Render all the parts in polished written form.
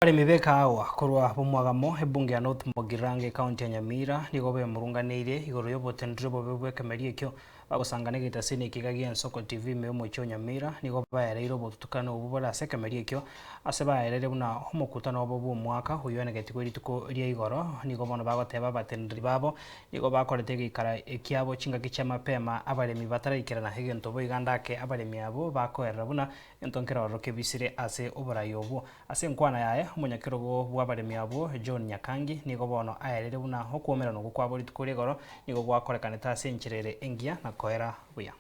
Abaremi b'ekahawa korwa Bomwagamo, ebunge ya North Mugirango ekaunti ya Nyamira nigo bemurunganeirie igoro y'oboteneneri obobe bw'ekemeri ekio bagosangana egetaseni ekiga gi'Ensoko TV ime y'omochie o Nyamira nigo baereire obotutukanu obwo bore ase ekemeri ekio ase baereire buna omokutano obo bw'omwaka oyio oenegetigwe rituko ria igoro nigo bono bagoteba abateneneri babo nigo bakorete egeikara ekiabo chingaki chia mapema abaremi bataraikerana egento boigo ande ake abaremi abwo bakoerera buna Egento nkerororo kebisire ase oborai obwo. Ase enkwana yaye, omonyakerogo bw'abaremi abwo, John Nyakangi, nigo bono aereire buna okwomerana okwo kwabo rituko ria igoro nigo gwakorekanete ase enchera ere engiya na koera buya.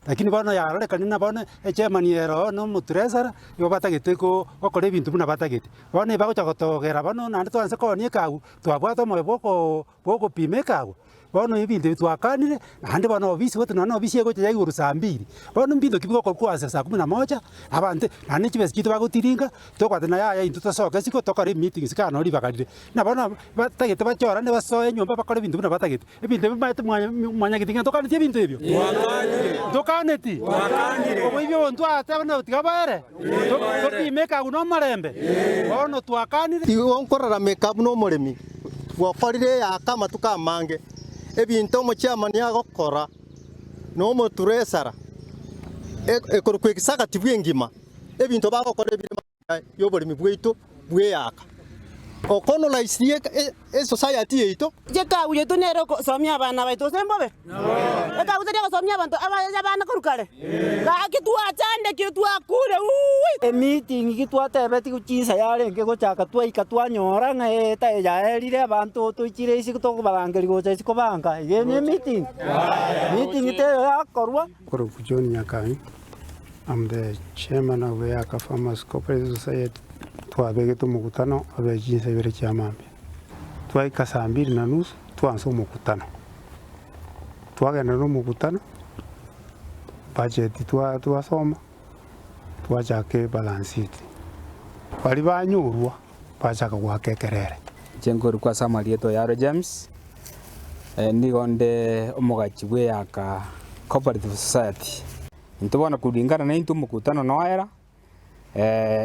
Lakini bono yarorekanire ng'a bono echairman ere oo na omotreasurer nigo batagete gokora ebinto buna batagete. Bono ebagocha gotogera bono naende twanse koonia ekagwa, twabwate omoyo bwa okoo bw'ogopima ekagwa, bono ebinto ebi twakanire, naende bono obisi gote nonya na obisi egocha ya igoro saa mbiri. Bono mbinto ki bigokorwa kwansa saa kumi na moja, abanto naende chibesa chiaito bagotiringa, tokobwatana yaya intwe tosoke isiko tokore emeetings kare noo ribaga rire. Buna bono batagete bachorane basoe enyomba bakore ebinto buna batagete, ebinto ebi omanyete mwanya mwanyagete ng'a ntokaneti ebinto ebio? Ntokaneti? Oboibi obo ntwateba nabo tiga boere, topime ekagwa na omorembe, bono twakanire. Igo nkorarameka buna omoremi Gwakorire eyaka amatuko amange, ebinto omochiamani agokora nomoturesara, ekorokwa egesagati bw'engima, ebinto bagokora ebire magega y'oboremi bwaito bw'eyaka. Okonoraisirie esosayati yaito. Chikagu yaito nere ogosomia abana baito, gose mbobe? Ekagu teri egosomia abanto abana korwa kare? Gaki twachandekire twakure uuwi! Emeeting ki twatebetigwe chinsa yarenge gochaka twaika twanyora ng'a ee yaerire abanto toichire isiko tokobarangeria gocha isiko banka. Eye ne emeeting? Meeting teiyo yakorwa. Korokwa John Nyakanyi, I'm the chairman of Eaka Farmers Cooperative Society, twabegete omokutano obe chinsa ibere chia mambia. Twaika saa mbiri na nusu twansa omokutano. Twagenda na omokutano, budget twasoma, twachaka ebalance sheet. Baria banyorwa bachaka goaka ekerere. Inche nkorokwa ase amarieta Oyaro James, nigo nde omogachi bw'Eyaka Cooperative Society. Intwe bono kulingana naintwe omokutano noera.